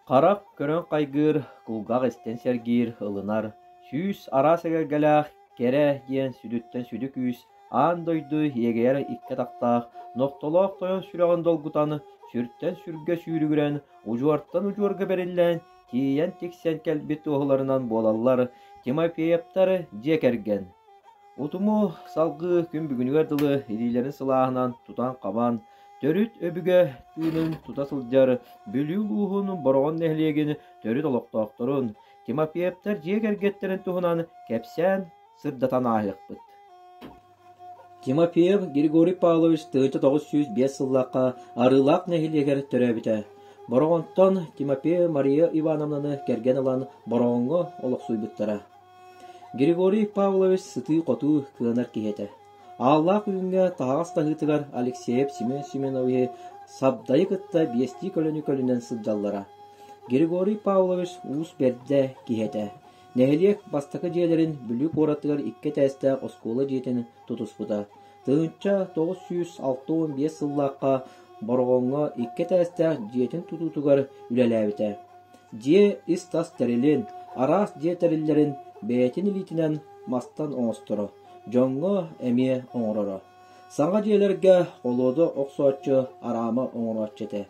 Харах көрөн хайгыыр, кулгаах истэн сэргиир, ылынар, сүүс араас эгэлгэлээх кэрэ диэн сүдүттэн сүдү күүс аан дойду иэгэйэр икки атахтаах, нохтолоох тойон сүрэҕин долгутан, сүртэн сүргэ сүүрүгүрэн, удьуортан удьуорга бэриллэн, тиийэн тиксэн кэлбит туоһуларынан буолаллар Тимофеевтар дьиэ кэргэн. Утуму салгыы күн бүгүнүгэр дылы илиилэрин сылааһынан тутан-хабан, Төрүт өбүгэ тыынын тута сылдьар Бүлүү улууһун Бороҕон нэһилиэгин төрүт олохтоохторун, Тимофеевтар дьиэ кэргэттэрин туһунан кэпсээн, сырдатан ааһыахпыт. Тимофеев Григорий Павлович 1905 сыллаахха Арыылаах нэһилиэгэр төрөөбүтэ. Бороҕонтон Тимофеев Мария Ивановнаны кэргэн ылан Бороҕоҥҥо олохсуйбуттара. Григорий Павлович сытыы-хотуу кыанар киһи этэ. Ааллаах үүҥҥэ таһаҕас таһыытыгар Алексеев Семен Семеновиһы Сабдайы кытта биэстии көлөнү көлүнэн сылдьаллара. Григорий Павлович уус бэрдэ киһи этэ. Нэһилиэк бастакы дьиэлэрин Бүлүү куоратыгар икки этээстээх оскуола дьиэтин тутуспута. 1965 сыллаахха Бороҕоҥҥо икки этээстээх дьиэтин тутуутугар үлэлээбитэ. Дьиэ ис-тас тэрилин, араас дьиэ тэриллэрин бэйэтин илиитинэн мастан оҥосторо, дьоҥҥо эмиэ оҥороро. Саҥа дьиэлэргэ холуода охсооччу, араама оҥорооччу этэ.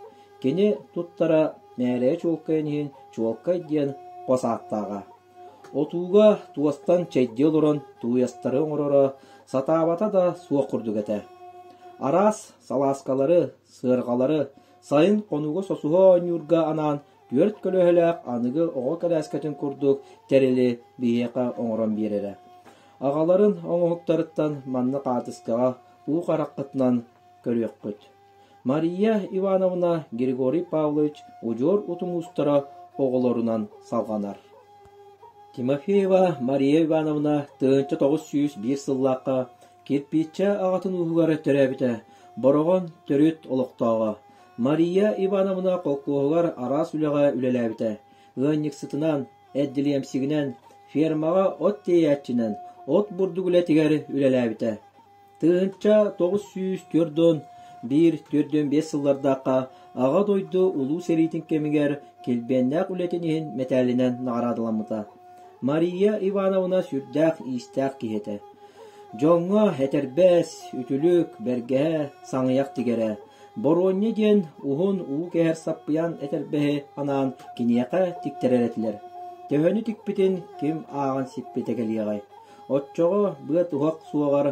Кини туттара мээрэйэ чуолкайын иһин чуолкай диэн хос ааттааҕа. Отууга туостан чэйдии олорон тууйастары оҥороро сатаабата да суох курдук этэ. Араас салааскалары, сыарҕалары сайын хонууга сосуһа оонньуурга анаан түөрт көлөһөлөөх аныгы оҕо кэлээскэтин курдук тэрили биһиэхэ оҥорон биэрэрэ. Аҕаларын оҥоһуктарыттан манна хаартыскаҕа уу хараххытынан көрүөххүт. Мария Ивановна Григорий Павлович удьуор утум уустара оҕолорунан салҕанар. Тимофеева Мария Ивановна 1901 сыллаахха Кирпииччэ аҕатын ууһугар төрөөбүтэ, Бороҕон төрүт олохтооҕо. Мария Ивановна холкуоһугар араас үлэҕэ үлэлээбитэ, ыанньыксытынан, эрдилиэмсигинэн, фермаҕа от тиэйээччинэн, от бурдук үлэтигэр үлэлээбитэ. 1941-45 сыллардаахха Аҕа дойду Улуу сэриитин кэмигэр килбиэннээх үлэтин иһин мэтээлинэн наҕараадаламмыта. Мария Ивановна сүрдээх иистээх киһи этэ. Дьоҥҥо этэрбэс, үтүлүк, бэргэһэ, саҥыйах тигэрэ. Боруонньа диэн уһун уу кэһэр саппыйан этэрбэһи анаан киниэхэ тиктэрэр этилэр. Төһөнү тикпитин ким ааҕан сиппитэ кэлиэҕэй. Оччоҕо быа туһах суоҕар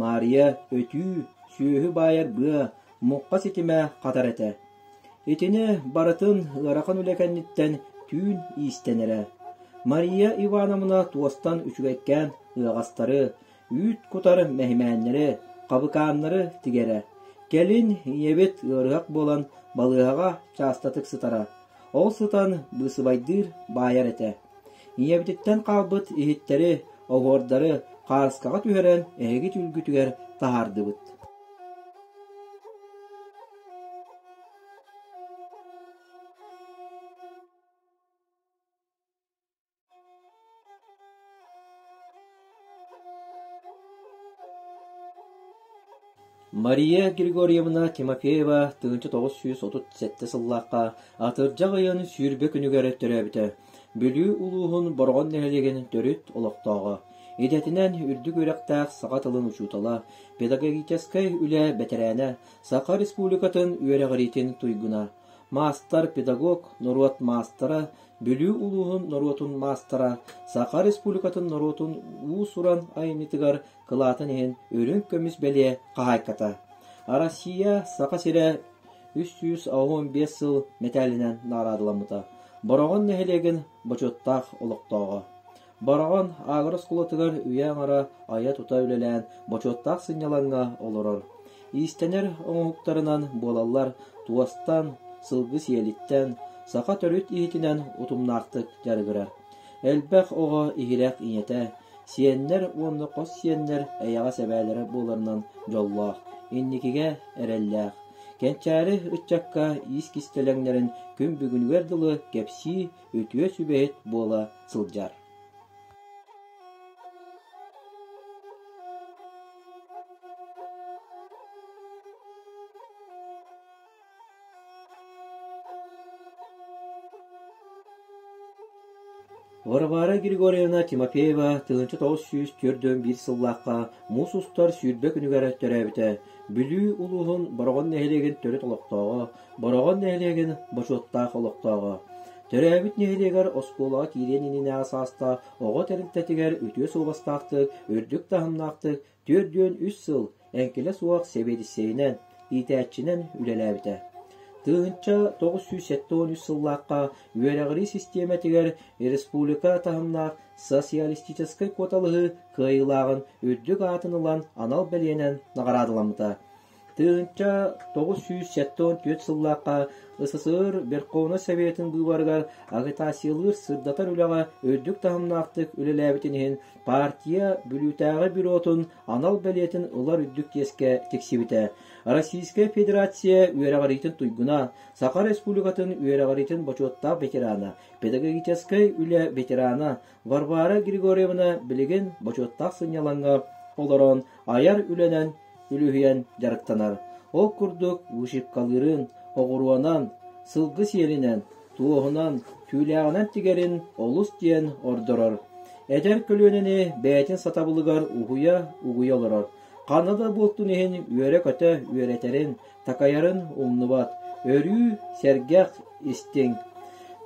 Маарыйа өтүү, сүөһү баайар быа, муҥха ситимэ хатар этэ. Итини барытын ыарахан үлэ кэнниттэн түүн иистэнэрэ. Мария Ивановна туостан үчүгэйкээн ыаҕастары, үүт кутар мэһимээннэри, хабыкааннары тигэрэ. Кэлин ийэбит ыарыһах буолан балыыһаҕа чаастатык сытара. Ол сытан быысыбайдыыр баайар этэ. Ийэбититтэн хаалбыт иһиттэри, оһуордары хааскаҕа түһэрэн эһиги түүлгүтүгэр таһаардыбыт. Мария Григорьевна Тимофеева 1937 сыллаахха атырдьах ыйын 20 күнүгэр төрөөбүтэ. Бүлүү улууһун Бороҕон нэһилиэгин төрүт олохтооҕо. Идэтинэн үрдүк үөрэхтээх саха тылын учуутала, педагогическай үлэ бэтэрээнэ, Саха Республикатын үөрэҕириитин туйгуна, маастар-педагог, норуот маастара, Бүлүү улууһун норуотун маастара, Саха Республикатын норуотун уус-уран айымньытыгар кылаатын иһин үрүҥ көмүс бэлиэ хаһаайката. Россия Саха сирэ 385 сыл мэтээлинэн наҕараадаламмыта. Бороҕон нэһилиэгин бочуоттаах олохтооҕо. Бороҕон агро оскуолатыгар үйэ аҥара айа-тута үлэлээн бочуоттаах сынньалаҥҥа олорор. Иистэнэр оҥоһуктарынан буолаллар туостан, сылгы сиэлиттэн, саха төрүт иһитинэн утумнаахтык дьарыгырар. Элбэх оҕо иһирэх ийэтэ, сиэннэр уонна хос сиэннэр эйэҕэс эбээлэрэ буоларынан дьоллоох, инникигэ эрэллээх. Кэнчээри ыччакка иис кистэлэҥнэрин күн бүгүнүгэр дылы кэпсии, үтүө сүбэһит буола сылдьар. Варвара Григорьевна Тимофеева 1941 сыллаахха муус устар 20 күнүгэр төрөөбүтэ. Бүлүү улууһун Бороҕон нэһилиэгин төрүт олохтооҕо, Бороҕон нэһилиэгин бочуоттаах олохтооҕо. Төрөөбүт нэһилиэгэр оскуолаҕа киириэн иннинээҕи саастаах оҕо тэрилтэтигэр үтүө суобастаахтык, үрдүк таһымнаахтык 43 сыл эҥкилэ суох сэбиэдиссэйинэн, иитээччинэн үлэлээбитэ. 1973 сыллаахха үөрэҕирии систиэмэтигэр республика таһымнаах социалистическай куоталаһыы кыайыылааҕын үрдүк аатын ылан анал бэлиэнэн наҕараадаламмыта. 1974 сыллаахха СССР Верховнай Советын быыбарыгар агитациялыыр сырдатар үлэҕэ үрдүк таһымнаахтык үлэлээбитин иһин партия Бүлүүтээҕи бюротун анал бэлиэтин ылар үрдүк чиэскэ тиксибитэ. Российскай Федерация үөрэҕириитин туйгуна, Саха Республикатын үөрэҕириитин бочуоттаах ветерана, педагогическай үлэ ветерана Варвара Григорьевна билигин бочуоттаах сынньалаҥҥа олорон айар үлэнэн үлүһүйэн дьарыктанар. Ол курдук вышивкалыырын, оҕуруонан, сылгы сиэлинэн, туоһунан, түүлээҕинэн тигэрин олус диэн ордорор. Эдэр көлүөнэни бэйэтин сатабылыгар уһуйа-угуйа олорор. Ханна да буолтун иһин үөрэ-көтө үөрэтэрин, такайарын умнубат. Өрүү сэргэх, истиҥ.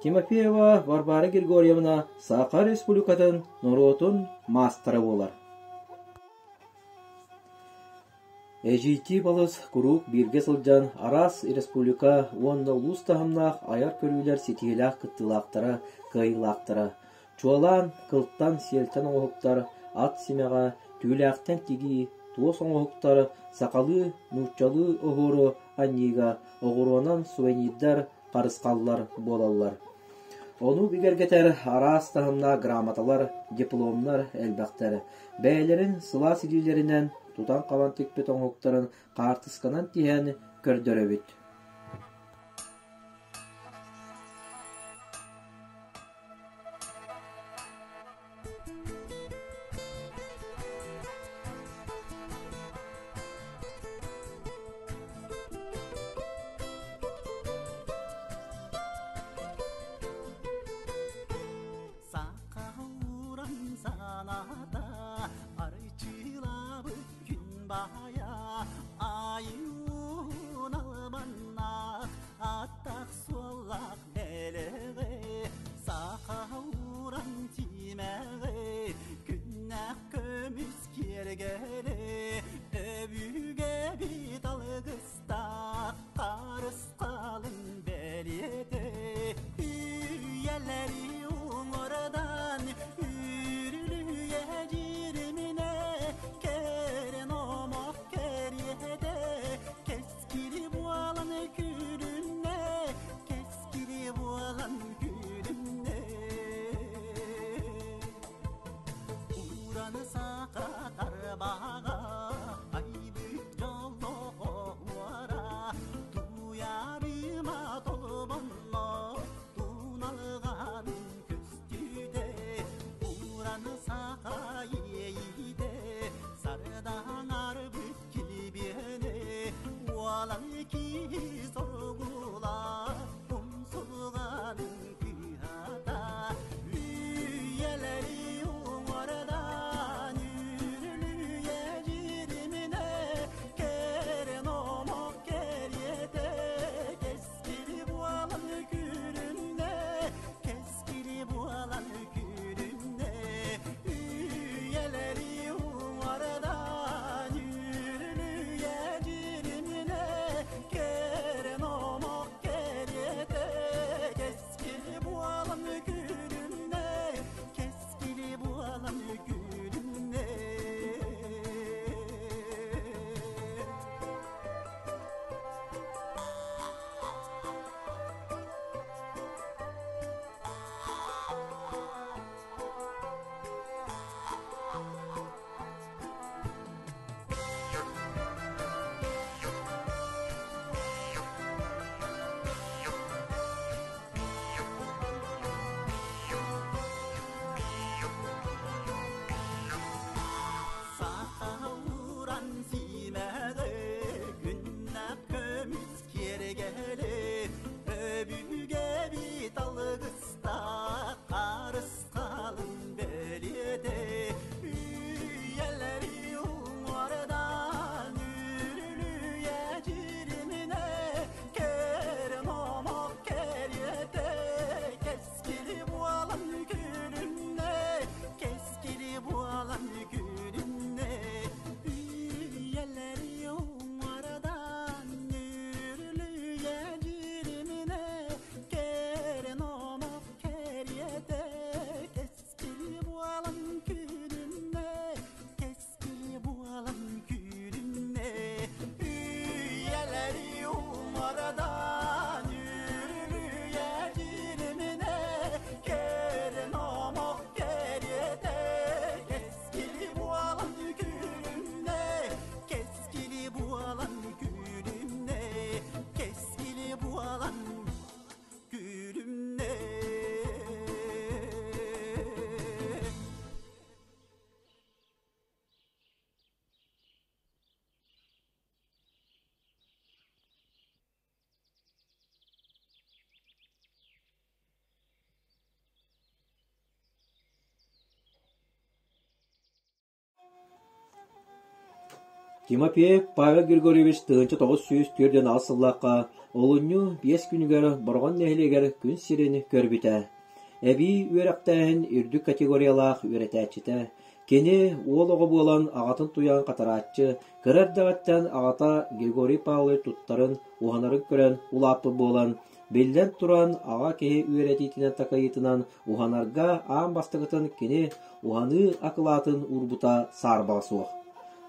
Тимофеева Варвара Григорьевна Саха Республикатын норуотун маастара буолар. Эдьиийдии балыс куруук бииргэ сылдьан араас республика уонна улуус таһымнаах айар көрүүлэр ситиһиилээх кыттыылаахтара, кыайыылаахтара. Чуолаан, кылтан, сиэлтэн оҥоһуктар, ат симэҕэ, түүлээхтэн тигии, туос оҥоһуктар, сахалыы, нууччалыы оһуору анньыыга оҕуруонан сувенирдар, харысхаллар буолаллар. Ону бигэргэтэр араас таһымнаах грамоталар, дипломнар элбэхтэр. Бэйэлэрин сылаас илиилэринэн тутан-хабан тикпит оҥоһуктарын хаартысканан тиһэн көрдөрөбүт. Сахауран санаата арчылаабыт күн баайа айуун албаннаах аттах суоллаах дэлэҕэ саха уран тимэҕи күннээх көмүс киэргэлэ өбүгэбит алгыстаах харысхалын бэлиэтэ үйэлэри уҥуордан үрүлүйэ дьириминэ кэрэн омох кэриэтэ Кэскили буолан күлүннэ, кэскили буолан күлүннэ. Ураны саха тарбаҕа, айбыт дьоллоох уора, туйаарыма толбонно, туналҕан көстүүтэ, ураны саха иэйиитэ, сардаҥарбыт Килбиэни уолан киһи соргула умсулҕанын кыһата үйэлэри уҥуордан үрүлүйэ дьириминэ кэрэн омок кэриэтэ кэскили буолан күлүннэ кэскили буолан күлүннэ үйэлэри уҥуордан үрүлүйэ дьириминэ. уҥуордан үрүлүйэ дьириминэ кэрэ номох кэриэтэ кэскили буолан күлүмнэ кэскили буолан күлүмнэ кэскили буолан күлүмнэ. Тимофеев Павел Григорьевич 1948 сыллаахха олунньу биэс күнүгэр Бороҕон нэһилиэгэр күн сирин көрбүтэ. Эбии үөрэхтээһин үрдүк категориялаах үөрэтээччитэ, Кини уол оҕо буолан аҕатын туйаҕын хатарааччы, кыра эрдэҕиттэн аҕата Григорий Павлович туттарын, уһанарын көрөн улааппыт буолан, биллэн туран, аҕа киһи үөрэтиитинэн-такайыытынан уһанарга аан бастакытын кини уһаныы акылаатын уурбута саарбаҕа суох.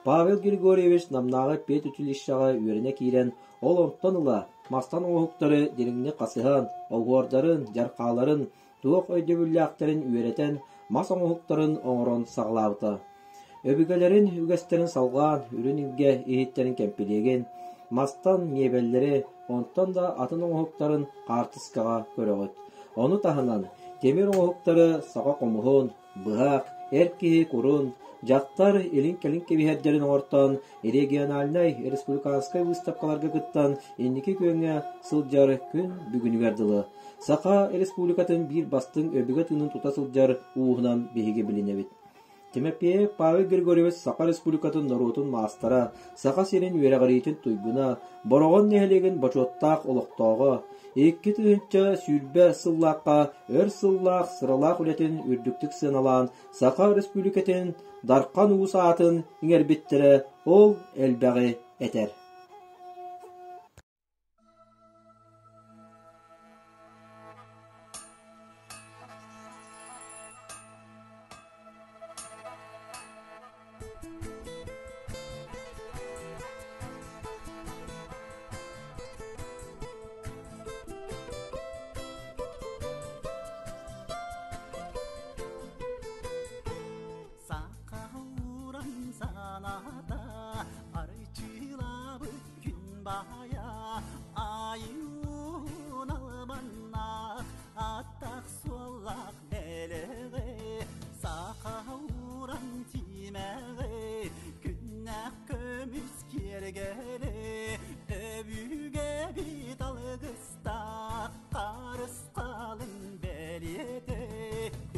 Павел Григорьевич Намнааҕы педучилищеҕа үөрэнэ киирэн, ол онтон ыла мастан оҥоһуктары дириҥник хасыһан, оһуордарын, дьархааларын, туох өйдөбүллээхтэрин үөрэтэн, мас оҥоһуктарын оҥорон саҕалаабыта. Өбүгэлэрин үгэстэрин салҕаан, үрүн илгэ иһиттэрин кэмпилиэгин, мастан миэбэллэри, онтон да атын оҥоһуктарын хаартыскаҕа көрөҕүт. Ону таһынан, тимир оҥоһуктары саха хомуһун, быһах, эр киһи курун, дьахтар илин-кэлин кэбиһэрдэрин оҥортоон региональнай, республиканскай выставкаларга кыттан инники күөҥҥэ сылдьар күн бүгүнүгэр дылы Саха Республикатын биир бастыҥ өбүгэ тыынын тута сылдьар ууһунан биһиги билинэбит. Тимофеев Павел Григорьевич Саха Республикатын норуотун маастара, Саха сирин үөрэҕириитин туйгуна, Бороҕон нэһилиэгин бочуоттаах олохтооҕо, 2020 сыллаахха өр сыллаах сыралаах үлэтин үрдүктүк сыаналаан Саха Республикатын Дархан Уус аатын иҥэрбиттэрэ ол элбэҕи этэр. Саха ууран санаата арчылаабыт күн баайа айуун албаннаах аттах суоллаах дэлэҕэ саха ууран тимэҕи күннээх көмүс киэргэлэ өбүгэбит алгыстаах харысхалын бэлиэтэ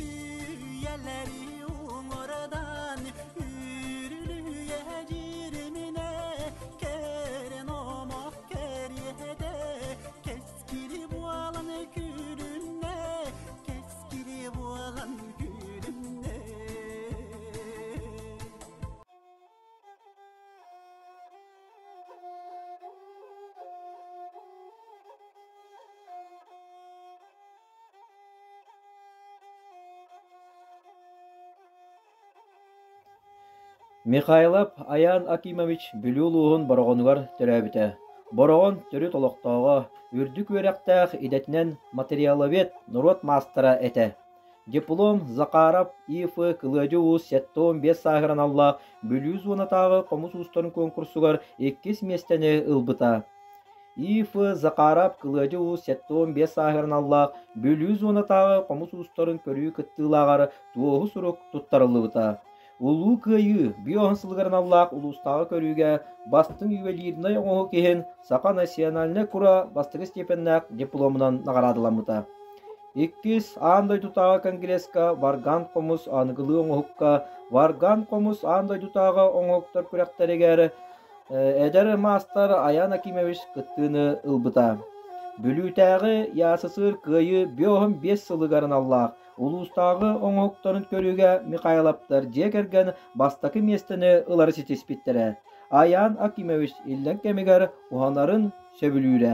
үйэлэри уҥуордан үрүлүйэ дьириминэ кэрэн омох кэриэтэ кэскили буолан күлүннэ кэскили буолан күлүннэ. Михайлов Айаан Акимович Бүлүү улууһун Бороҕонугар төрөөбүтэ. Бороҕон төрүт олохтооҕо, үрдүк үөрэхтээх идэтинэн материаловед, норуот маастара этэ. Диплом Захаров И.Ф. Кылыадьы Уус 75 сааһыгар аналлаах Бүлүү зонатааҕы хомус уустарын куонкурсугар иккис миэстэни ылбыта. И.Ф. Захаров Кылыадьы Уус 75 сааһыгар аналлаах Бүлүү зонатааҕы хомус уустарын көрүү кыттыылааҕар туоһу сурук туттарыллыбыта. Улуу Кыайыы биоһун сылыгар аналлаах улуустааҕы көрүүгэ бастыҥ ювелирнай оҥоһук иһин Саха национальнай кура бастакы степеннээх дипломунан наҕараадаламмыта. Иккис аан дойдутааҕы конгресска Варган хомус аныгылыы оҥоһукка Варган хомус аан дойдутааҕы оҥоһуктар күрэхтэригэр эдэр маастар Аян Акимович кыттыыны ылбыта. Бүлүүтээҕи ЯССР Кыайыы биоһун биэс сылыгар аналлаах Улуустааҕы оҥоһуктарын көрүүгэ Михайловтар дьиэ кэргэн бастакы миэстэни ылары ситиспиттэрэ. Айаан Акимович иллэҥ кэмигэр уһанарын сөбүлүүрэ.